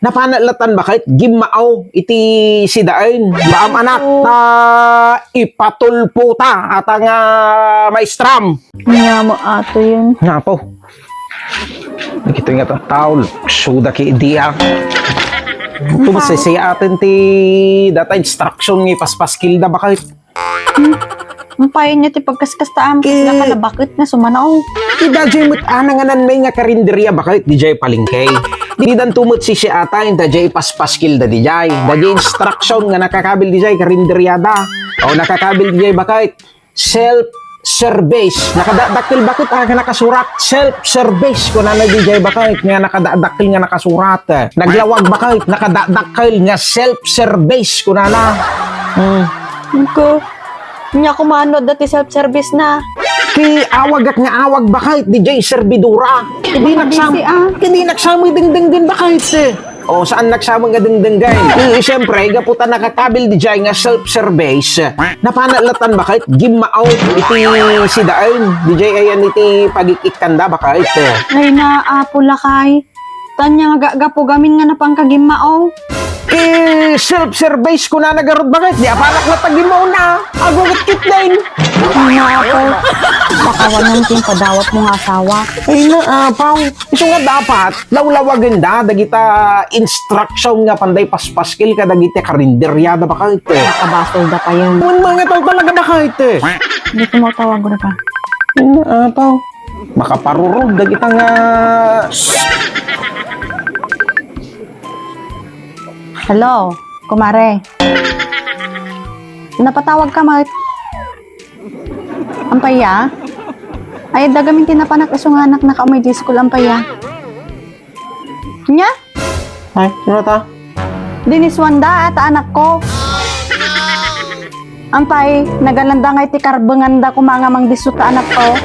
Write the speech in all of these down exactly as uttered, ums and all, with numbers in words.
Napanak latan baket, gimmao iti sidaen. Baam anak, ta ipatulpo ta, ata nga maestram. Nya mo ato yun. Nga po. Nakita nga ta-, tao, suda ki idia. Tumasisiya atin ti data instruction nga ipaspaskil da baket. Hmm? Ang payan niya ti pagkaskasta, am, Ki- kasla ka na baket na sumanaw. Ti dajay met ana nga nanmay nga karinderya baket, dijay palengke. Di danto met sisiatan, dajay ipaspaskil da dijay. Dajay instruction nga nakakabil dijay karinderyada. O nakakabil dijay baket. Self-service. Nakadadakkel baket, ah, nga nakasurat. Self-service. Kunana dijay baket nga nakadadakkel nga nakasurat. Naglawag baket, nakadadakkel nga self-service. Kunana. Hmm. Ko, nya kumano dati self-service na? Ki awagak nga awag baket, dijay servidora. Idi naksam-, Busy, ah. Idi naksam dengdenggen baket, eh. O, saan naksam nga dengdenggen? Eh, siyempre, gapu ta nakakabil dijay nga self-service, napanak latan baket, gimmao iti sidaen, dijay ayan iti pagik-ikkanda baket. Ay, naapo lakay. Tanya nga ga-, gapu gamin nga napangkagimmao. Eh, self-service kunana garud baket, di apanak latan gimmao na. Agugut kitlain. Ay, naapo. Pakawanan kin padawat mo nga asawa. Ay, naapaw. Isu nga dapat, lawlawagenda dagita instruction nga panday paspaskil kadagiti karinderyada baket. Nakabasol da payen. Wen, mga tao talaga baket. Dito mo tawag ko pa. Ano, apaw? Makaparurog dagita nga. Hello, kumare. Napatawag ka, Mart? Ampaya? Ay, dagamin ti napanak isu nga anak nakaumay di school, ampaya? Nya? Ay, ano ta? Diniswanda, ata anak ko. Ampay, nagalanda ngay ti karbenganda kumanga mangdisso ta anak ko.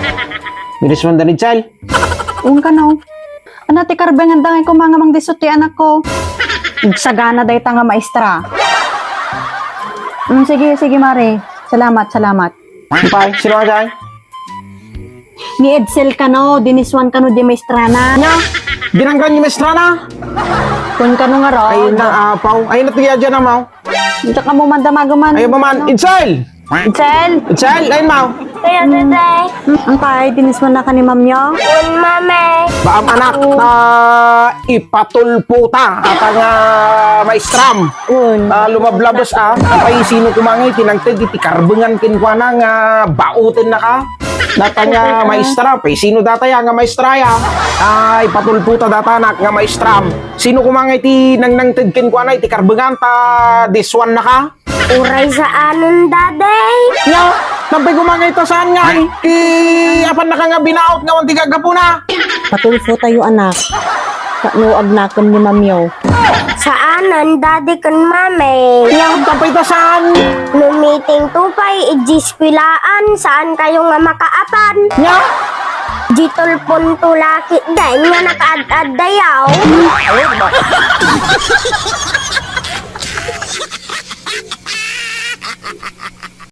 Diniswanda ni Chal? Ung kano. Ano ti karbenganda ngay kumanga mangdisso ti anak ko? Sagana dayta nga maestra. Mm, sige, sige, Mare. Salamat, salamat. Pay, sino ka, Jay? Ni Edsel kano, diniswan kano di maestrana. Nya? Dinanggan ni maestrana? Kun kano nga ron. Ay, naapaw. Ay, natuya dyan, amaw. Dito ka mo mandamaguman. Ay, maman. Ano? Edsel! Edsel! Edsel, ay, maw. Kaya, Dede. Ang pay, diniswan na ka ni Ma'am yo? Un, Mame. Baam anak, ta ipatulpo ta, ata nga maestram. Un. Ah, lumablabas, ah. Apay, sino kumangay, tinangted, iti karbengan kenkuana nga bauten na ka. Nata nga maestra, apay, sino dataya nga maestra ya? Ay, patulpo ta datanak nga maestram. Sino kumangay, ti nangnangted kenkuana, iti karbengan, ta diswan na ka? Uray saanen, Daddy. Nya, napay kumangay ta saan nga, ay, ti, apan naka nga binaot nga awan ti gagapuna. Patulpo tayo, anak. Tapno agnakem ni Ma'am yo. Saanen, Daddy ken Mami. Nya, tapay ta saan? No meeting to pay, iti eskuelaan, saan kayo nga makaapan? Nya? Di tulpon to lakit din nga nakaad-ad dayaw.